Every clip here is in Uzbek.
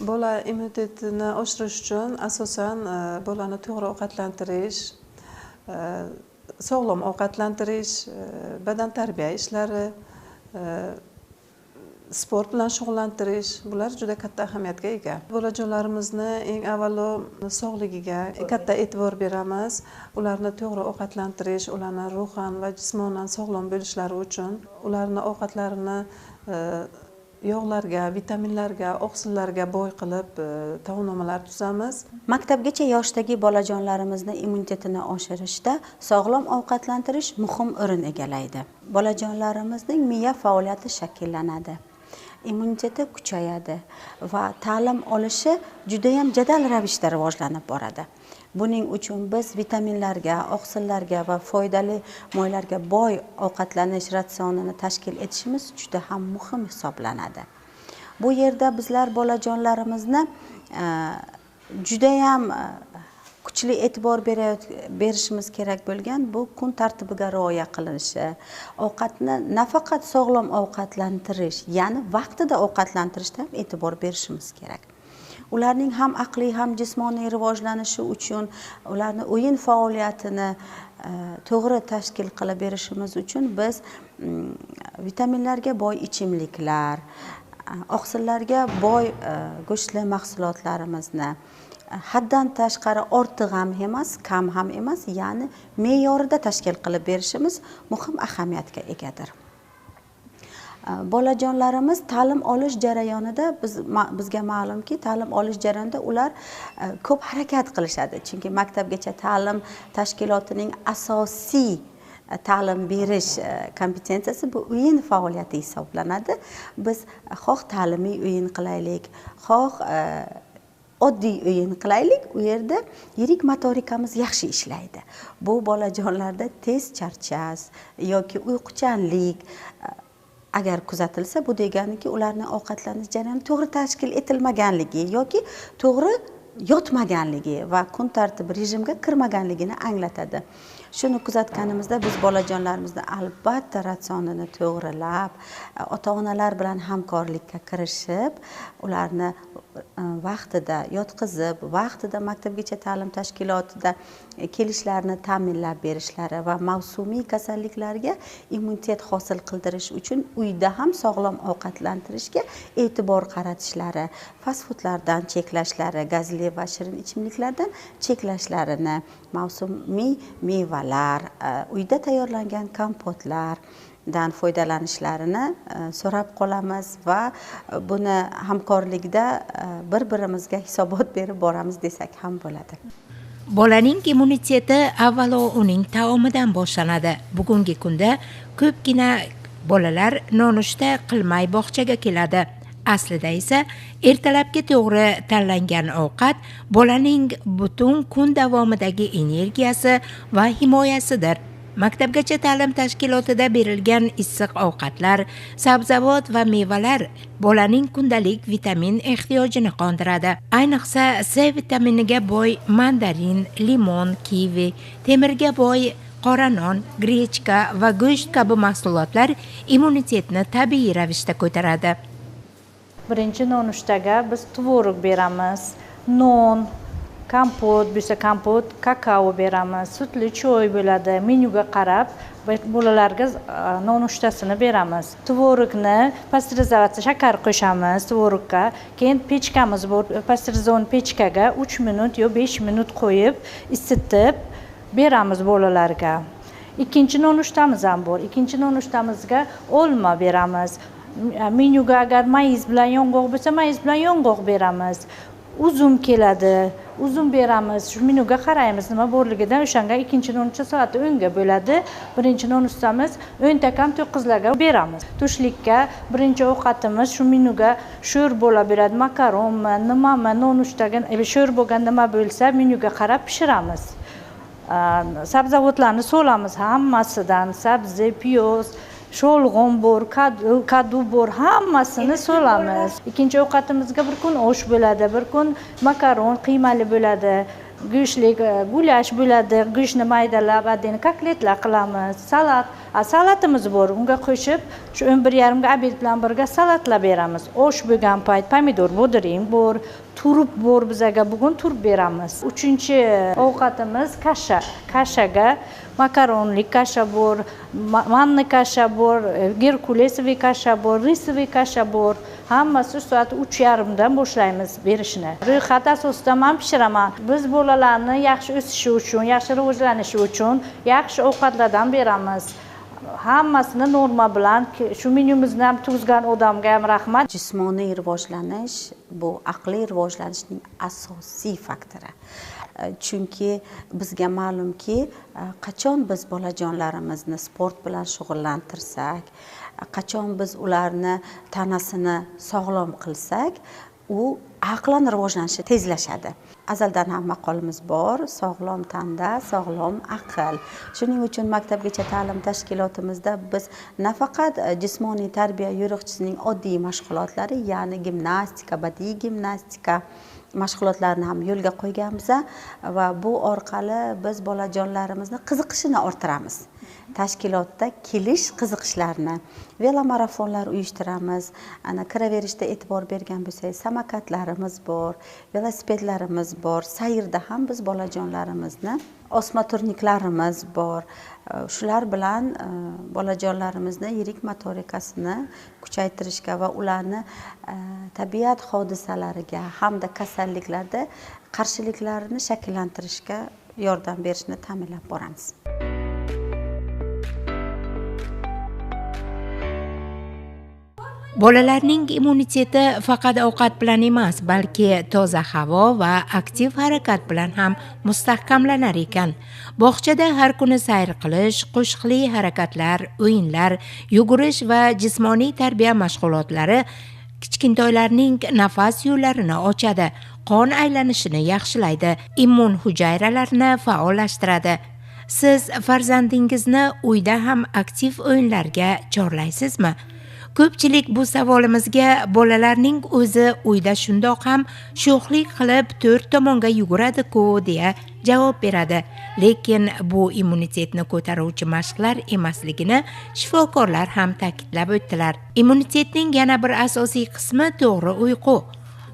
Bola immunitetini oshirish uchun asosan bolani to'g'ri ovqatlantirish, sog'lom ovqatlantirish, badan tarbiya ishlari, sport bilan shug'ullantirish, bular juda katta ahamiyatga ega. Bolajonlarimizni eng avvalo sog'ligiga katta e'tibor beramiz. Ularni to'g'ri ovqatlantirish, ularni ruhan va jismonan sog'lom bo'lishlari uchun ularni ovqatlarini yog'larga, vitaminlarga, oqsillarga boy qilib taomnomalar tuzamiz. Maktabgacha yoshdagi bolajonlarimizni immunitetini oshirishda sog'lom ovqatlantirish muhim o'rin egallaydi. Bolajonlarimizning miya faoliyati shakllanadi, immuniteti kuchayadi va ta'lim olishi juda ham jadal ravishda rivojlanib boradi. Buning uchun biz vitaminlarga, oqsillarga va foydali moylarga boy ovqatlanish ratsionini tashkil etishimiz juda ham muhim hisoblanadi. Bu yerda bizlar bolajonlarimizni juda ham kuchli e'tibor berishimiz kerak bo'lgan bu kun tartibiga rioya qilinishi, ovqatni nafaqat sog'lom ovqatlantirish, ya'ni vaqtida ovqatlantirishda ham e'tibor berishimiz kerak. Ularning ham aqliy, ham jismoniy rivojlanishi uchun, ularni o'yin faoliyatini to'g'ri tashkil qilib berishimiz uchun biz vitaminlarga boy ichimliklar, oqsillarga boy go'shtli mahsulotlarimizni haddan tashqari ortiq ham emas, kam ham emas, ya'ni me'yorida tashkil qilib berishimiz muhim ahamiyatga egadir. Bolajonlarimiz ta'lim olish jarayonida bizga ma'lumki, ta'lim olish jarayonida ular ko'p harakat qilishadi. Chunki maktabgacha ta'lim tashkilotining asosiy ta'lim berish kompetensiyasi bu o'yin faoliyati hisoblanadi. Biz xoh ta'limiy o'yin qilaylik, xoh oddiy o'yin qilaylik, u yerda yirik motorikamiz yaxshi ishlaydi. Bu bolajonlarda tez charchash yoki uyquchanlik agar kuzatilsa, bu deganiki ularning ovqatlanish jarayoni to'g'ri tashkil etilmaganligi yoki to'g'ri yotmaganligi va kun tartibi rejimga kirmaganligini anglatadi. Shuni kuzatganimizda biz bolajonlarimizni albatta ratsionini to'g'rilab, ota-onalar bilan hamkorlikka kirishib, ularni vaqtida yotqizib, vaqtida maktabgacha ta'lim tashkilotida kelishlarini ta'minlab berishlari va mavsumiy kasalliklarga immunitet hosil qildirish uchun uyda ham sog'lom ovqatlantirishga e'tibor qaratishlari, fast foodlardan cheklashlari, gazli va shirin ichimliklardan cheklashlarini, mavsumiy mevalar, uyda tayyorlangan kompotlardan foydalanishlarini so'rab qolamiz va buni hamkorlikda bir-birimizga hisobot berib boramiz desak ham bo'ladi. Bolaning immuniteti avvalo uning taomidan boshlanadi. Bugungi kunda ko'pgina bolalar nonushta qilmay bog'chaga keladi. Aslida esa ertalabki to'g'ri tanlangan ovqat bolaning butun kun davomidagi energiyasi va himoyasidir. Maktabgacha ta'lim tashkilotida berilgan issiq ovqatlar, sabzavot va mevalar bolaning kundalik vitamin ehtiyojini qondiradi. Ayniqsa C vitaminiga boy mandarin, limon, kivi, temirga boy qora non, grechka va go'sht kabi mahsulotlar immunitetni tabiiy ravishda ko'taradi. Birinchi nonushtaga biz tvorog beramiz, non, kompot bo'lsa kompot, kakao beramiz, sutli choy bo'ladi. Menyuga qarab bolalarga nonushtasini beramiz. Tvorogni pasterizatsiya, shakar qo'shamiz tvorogga. Keyin pechkamiz bor, pasterizon pechkaga 3 minut yo 5 minut qo'yib, isitib beramiz bolalarga. Ikkinchi nonushtamiz ham bor. Ikkinchi nonushtamizga olma beramiz. Menyuga agar mayiz bilan yong'oq bo'lsa, mayiz bilan yong'oq beramiz. Uzum keladi, uzum beramiz. Shu menyuga qaraymiz nima borligidan, o'shanga ikkinchi nonushta soati 10ga bo'ladi. Birinchi nonushtamiz 10ta kam 9larga beramiz. Tushlikka birinchi ovqatimiz shu menyuga sho'r bo'la beradi, makaronmi, nimami, nonushtaga sho'r bo'lgan nima bo'lsa, menyuga qarab pishiramiz. Sabzavotlarni solamiz hammasidan, sabzi, piyoz, sho'lg'on bor, kadu bor, hammasini solamiz. Ikkinchi ovqatimizga bir kun osh bo'ladi, bir kun makaron qiymali bo'ladi, go'shtlik gulash bo'ladi, go'shtni maydalab, adini kotletlar qilamiz, salat, Salatimiz bor, unga qo'shib shu 11:30 ga obed bilan birga salatlar beramiz. Osh bo'lgan payt pomidor, bodring bor, turp bor, bizaga bugun turp beramiz. 3-chi ovqatimiz kasha. Kashaga makaronli kasha bor, manni kasha bor, gerkulesoviy kasha bor, rисовый kasha bor. Hammasi soat 3:30 dan boshlaymiz berishni. Ro'yxat asosida men pishiraman. Biz bolalarni yaxshi o'sishi uchun, yaxshi rivojlanishi uchun yaxshi ovqatlardan beramiz. Hammasini norma bilan shu menyumizni ham tuzgan odamga ham rahmat. Jismoniy rivojlanish bu aqliy rivojlanishning asosiy faktori. Chunki bizga ma'lumki, qachon biz bolajonlarimizni sport bilan shug'ullantirsak, qachon biz ularni tanasini sog'lom qilsak, u aqlan rivojlanishi tezlashadi. Azaldan ham maqolimiz bor, sog'lom tanda sog'lom aql. Shuning uchun maktabgacha ta'lim tashkilotimizda biz nafaqat jismoniy tarbiya yo'riqchisining oddiy mashg'ulotlari, ya'ni gimnastika, badiiy gimnastika mashg'ulotlarini ham yo'lga qo'yganmiz va bu orqali biz bolajonlarimizni qiziqishini orttiramiz. Tashkilotda kelish qiziqishlarini, velomarafonlar uyushtiramiz. Ana kiraverishda e'tibor bergan bo'lsangiz, samokatlarimiz bor, velosipedlarimiz bor. Sayrda ham biz bolajonlarimizni, osma turniklarimiz bor. Shular bilan bolajonlarimizni yirik motorikasini kuchaytirishga va ularni tabiat hodisalariga hamda kasalliklarda qarshiliklarini shakllantirishga yordam berishni ta'minlab boramiz. Bolalarning immuniteti faqat ovqat bilan emas, balki toza havo va aktiv harakat bilan ham mustahkamlanar ekan. Bog'chada har kuni sayr qilish, qo'shiqli harakatlar, o'yinlar, yugurish va jismoniy tarbiya mashg'ulotlari kichkintoylarning nafas yo'llarini ochadi, qon aylanishini yaxshilaydi, immun hujayralarini faollashtiradi. Siz farzandingizni uyda ham aktiv o'yinlarga chorlaysizmi? Ko'pchilik bu savolimizga bolalarning o'zi uyda shundoq ham sho'xlik qilib to'rt tomonga yuguradi-ku deya javob beradi. Lekin bu immunitetni ko'taruvchi mashqlar emasligini shifokorlar ham ta'kidlab o'tdilar. Immunitetning yana bir asosiy qismi to'g'ri uyqu.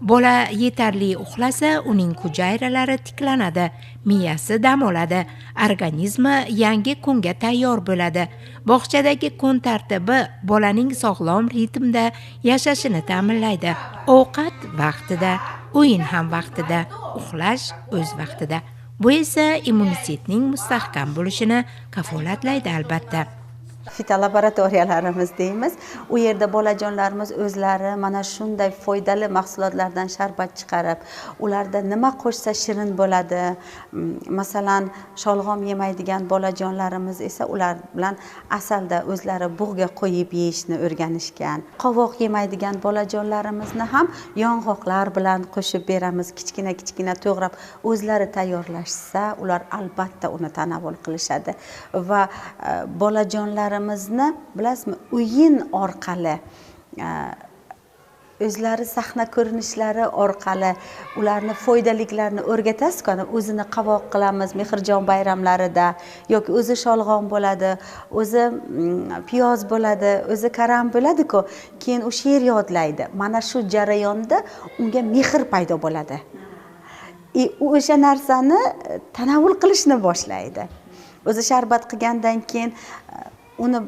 Bola yetarli uxlasa, uning hujayralari tiklanadi, miyasi dam oladi, organizmi yangi kunga tayyor bo'ladi. Bog'chadagi kun tartibi bolaning sog'lom ritmda yashashini ta'minlaydi. Ovqat vaqtida, o'yin ham vaqtida, uxlash o'z vaqtida. Bu esa immunitetning mustahkam bo'lishini kafolatlaydi albatta. Fitolaboratoriyalarimiz deymiz. U yerda bolajonlarimiz o'zlari mana shunday foydali mahsulotlardan sharbat chiqarib, ularda nima qo'shsa shirin bo'ladi. Masalan, sholg'om yemaydigan bolajonlarimiz esa ular bilan asalda o'zlari bug'ga qo'yib yeyishni o'rganishgan. Qovoq yemaydigan bolajonlarimizni ham yong'oqlar bilan qo'shib beramiz, kichkina-kichkina to'g'rab o'zlari tayyorlashsa, ular albatta uni tanovul qilishadi va bolajonlar bilasizmi, o'yin orqali, o'zlari sahna ko'rinishlari orqali ularni foydaliklarini o'rgatasiz-ku. O'zini qovoq qilamiz Mehrjon bayramlarida, yoki o'zi sholg'om bo'ladi, o'zi piyoz bo'ladi, o'zi karam bo'ladi-ku, keyin u she'r yodlaydi. Mana shu jarayonda unga mehr paydo bo'ladi. U o'sha narsani tanovul qilishni boshlaydi. O'zi sharbat qilgandan keyin uni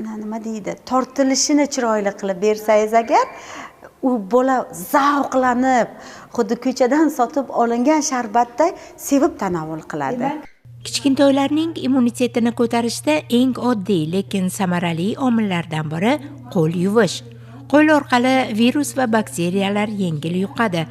nima deydi, tortilishini chiroyli qilib bersangiz agar, u bola zavqlanib, xuddi ko'chadan sotib olingan sharbatday sevib tanovul qiladi. Kichkintoylarning immunitetini ko'tarishda eng oddiy, lekin samarali omillardan biri qo'l yuvish. Qo'l orqali virus va bakteriyalar yengil yuqadi.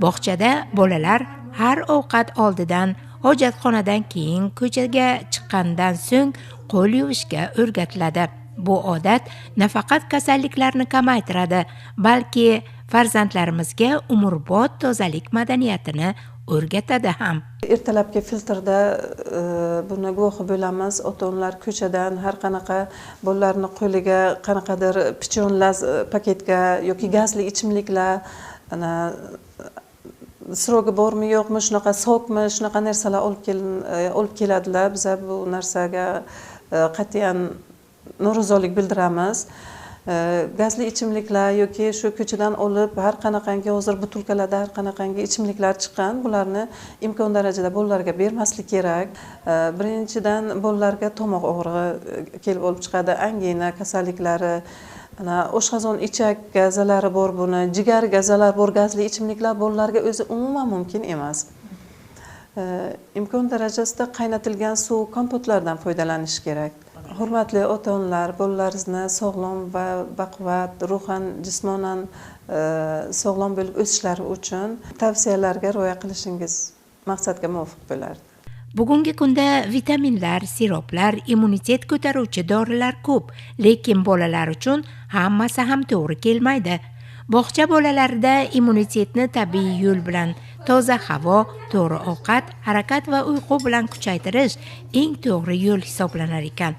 Bog'chada bolalar har ovqat oldidan, hojatxonadan keyin, ko'chaga chiqqandan so'ng qo'l yuvishga o'rgatiladi. Bu odat nafaqat kasalliklarni kamaytiradi, balki farzandlarimizga umrbod tozalik madaniyatini o'rgatadi ham. Ertalabki filtrda buni guvohi bo'lamiz. Ota-onalar ko'chadan har qanaqa bolalarni qo'liga qanaqadir pichonlar paketga yoki gazli ichimliklar, ana srogi bormi yo'qmi, shunaqa sokmi, shunaqa narsalar olib keladilar. Biz bu narsaga qat'iyan norozilik bildiramiz. Gazli ichimliklar yoki shu ko'chadan olib har qanaqangi hozir butilkalarda har qanaqangi ichimliklar chiqqan, bularni imkon darajada bolalarga bermaslik kerak. Birinchidan bolalarga tomoq og'rig'i kelib olib chiqadi, angina kasalliklari, ana oshqozon ichak gazalari bor, buni jigar gazalari bor. Gazli ichimliklar bolalarga o'zi umuman mumkin emas. Imkon darajasida qaynatilgan suv, kompotlardan foydalanish kerak. Hurmatli ota-onalar, bolalaringizni sog'lom va baquvvat, ruhan, jismonan sog'lom bo'lib o'sishlari uchun tavsiyalarga rioya qilishingiz maqsadga muvofiq bo'lardi. Bugungi kunda vitaminlar, siroplar, immunitet ko'taruvchi dorilar ko'p, lekin bolalar uchun hammasi ham to'g'ri kelmaydi. Bog'cha bolalarida immunitetni tabiiy yo'l bilan toza havo, to'g'ri ovqat, harakat va uyqu bilan kuchaytirish eng to'g'ri yo'l hisoblanar ekan.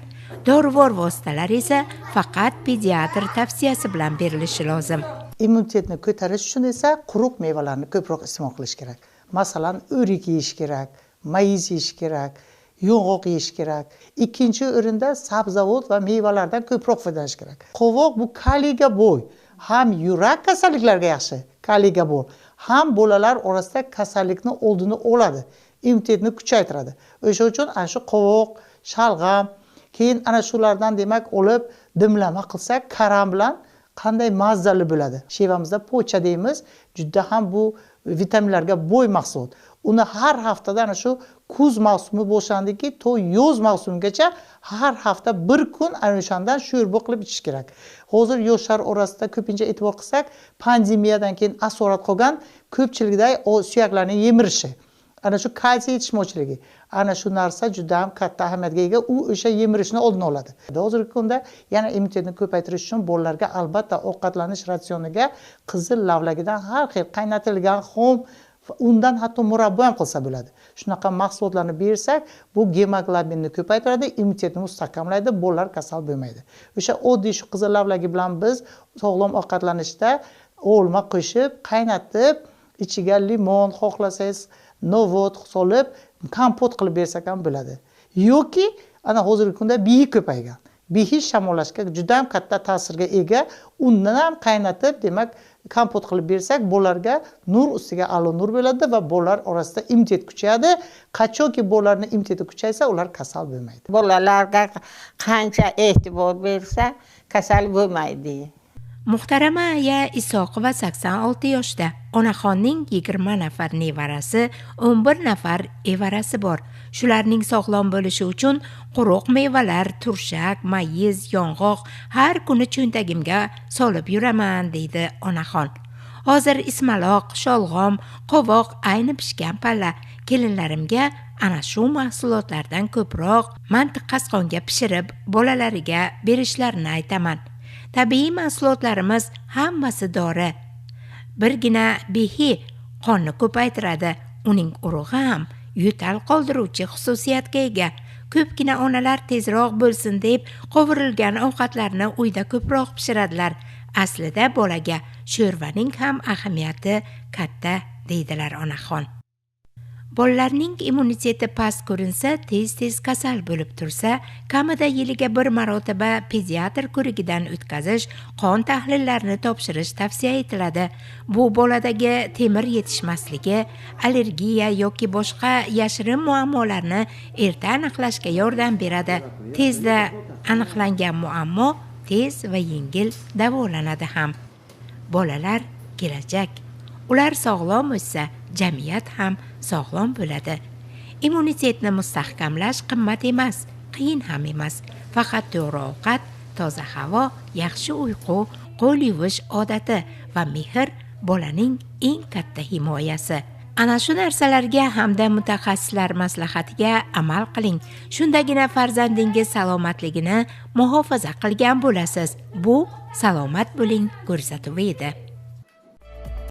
Dorivor vositalar esa faqat pediatr tavsiyasi bilan berilishi lozim. Immunitetni ko'tarish uchun esa quruq mevalarni ko'proq iste'mol qilish kerak. Masalan, o'rik yeyish kerak, mayiz yeyish kerak, yong'oq yeyish kerak. Ikkinchi o'rinda sabzavot va mevalardan ko'proq foydalanish kerak. Qovoq bu kaliyga boy, ham yurak kasalliklariga yaxshi, kaliyga boy, ham bolalar orasida kasallikni oldini oladi, immunitetni kuchaytiradi. O'sha uchun ana shu qovoq, shalg'am, keyin ana shulardan demak olib dimlama qilsak, karam bilan qanday mazali bo'ladi. Shevamizda pocha deymiz, juda ham bu vitaminlarga boy mahsulot. Uni har haftada ana shu kuz mavsumi boshlandiki, to yoz mavsumigacha har hafta bir kun ana o'shandan sho'rba qilib ichish kerak. Hozir yoshlar orasida ko'pincha e'tibor qilsak, pandemiyadan keyin asorat qolgan ko'pchilikda suyaklarning yemirishi, ana shu kalsiy yetishmovchiligi, ana shu narsa juda ham katta ahamiyatga ega. U o'sha yemirishni oldini oladi. Hozirgi kunda yana immunitetni ko'paytirish uchun bolalarga albatta ovqatlanish ratsioniga qizil lavlagidan har xil qaynatilgan xom, undan hatto murabbo ham qilsa bo'ladi. Shunaqa mahsulotlarni bersak, bu gemoglobinni ko'paytiradi, immunitetni mustahkamlaydi, bolalar kasal bo'lmaydi. O'sha oddiy shu qizil lavlagi bilan biz sog'lom ovqatlanishda olma qo'shib, qaynatib, ichiga limon, xohlasangiz novot solib, kompot qilib bersak ham bo'ladi. Yoki ana hozirgi kunda biyi ko'paygan. Bihi shamollashga juda ham katta ta'sirga ega. Undan ham qaynatib, demak, kompot qilib bersak, bolalarga nur ustiga a'lo nur bo'ladi va bolalar orasida immunitet kuchayadi. Qachonki bolalarning immuniteti kuchaysa, ular kasal bo'lmaydi. Bolalarga qancha e'tibor bersa, kasal bo'lmaydi. Muhtarama aya Isoqova 86 yoshda. Onaxonning 20 nafar nevarasi, 11 nafar evarasi bor. Shularning sog'lom bo'lishi uchun quruq mevalar, turshak, mayiz, yong'oq har kuni cho'ntagimga solib yuraman, deydi onaxon. Hozir ismaloq, sholg'om, qovoq ayni pishgan palla. Kelinlarimga ana shu mahsulotlardan ko'proq mantiq qasqonga pishirib bolalariga berishlarini aytaman. Tabiiy mahsulotlarimiz hammasi dori. Birgina behi qonni ko'paytiradi. Uning urug'i ham yo'tal qoldiruvchi xususiyatga ega. Ko'pgina onalar tezroq bo'lsin deb qovurilgan ovqatlarni uyda ko'proq pishiradilar. Aslida bolaga sho'rvaning ham ahamiyati katta, deydilar onaxon. Bolalarning immuniteti past ko'rinsa, tez-tez kasal bo'lib tursa, kamida yiliga bir marotaba pediatr ko'rigidan o'tkazish, qon tahlillarini topshirish tavsiya etiladi. Bu boladagi temir yetishmasligi, allergiya yoki boshqa yashirin muammolarni erta aniqlashga yordam beradi. Tezda aniqlangan muammo tez va yengil davolanadi ham. Bolalar kelajak. Ular sog'lom o'ssa, jamiyat ham sog'lom bo'ladi. Immunitetni mustahkamlash qimmat emas, qiyin ham emas. Faqat to'g'ri ovqat, toza havo, yaxshi uyqu, qo'l yuvish odati va mehr bolaning eng katta himoyasi. Ana shu narsalarga hamda mutaxassislar maslahatiga amal qiling. Shundagina farzandingiz salomatligini muhofaza qilgan bo'lasiz. Bu Salomat bo'ling ko'rsatuvi edi.